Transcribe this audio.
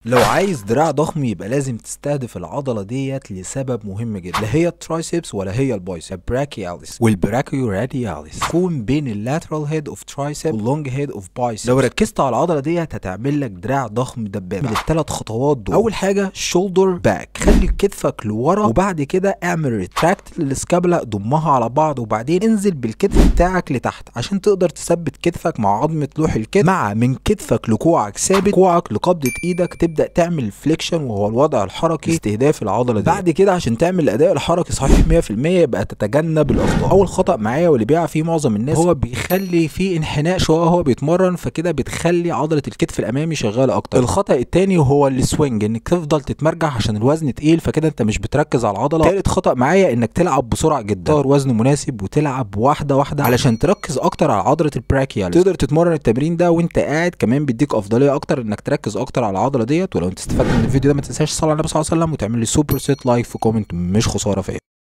لو عايز دراع ضخم يبقى لازم تستهدف العضلة ديت لسبب مهم جدا، لا هي ال triceps ولا هي ال biceps، brachialis وال brachioradialis تكون بين ال lateral head of triceps وال long head of biceps. لو ركزت على العضلة ديت هتعمل لك دراع ضخم دبابة. من الثلاث خطوات دول، اول حاجة shoulder back، خلي كتفك لورا وبعد كده اعمل retract لل scapula، ضمها على بعض وبعدين انزل بالكتف بتاعك لتحت عشان تقدر تثبت كتفك مع عظمه لوح الكتف، مع من كتفك لكوعك ثابت، كوعك لقبضه ايدك تبدا تعمل flexion وهو الوضع الحركي استهداف العضلة دي. بعد كده عشان تعمل الاداء الحركي صحيح 100% يبقى تتجنب الاخطاء. اول خطا معايا واللي بيقع فيه معظم الناس هو بيخلي فيه انحناء شوية وهو بيتمرن، فكده بتخلي عضلة الكتف الامامي شغالة اكتر. الخطا الثاني هو ال swing، انك تفضل تتمرجح عشان الوزن تقيل فكده انت مش بتركز على العضلة. ثالث خطا معايا انك تلعب بسرعة جدا، تختار وزن مناسب وتلعب واحدة واحدة علشان تركز اكتر على عضلة ال brachial. تقدر تتمرن التمرين ده وانت قاعد، كمان بيديك افضلية اكتر انك تركز اكتر على العضلة ديت. ولو انت استفدت من الفيديو ده ما تنساش تصلي على النبي صلى الله عليه وسلم وتعمل لي super set like في comment، مش خسارة فيا.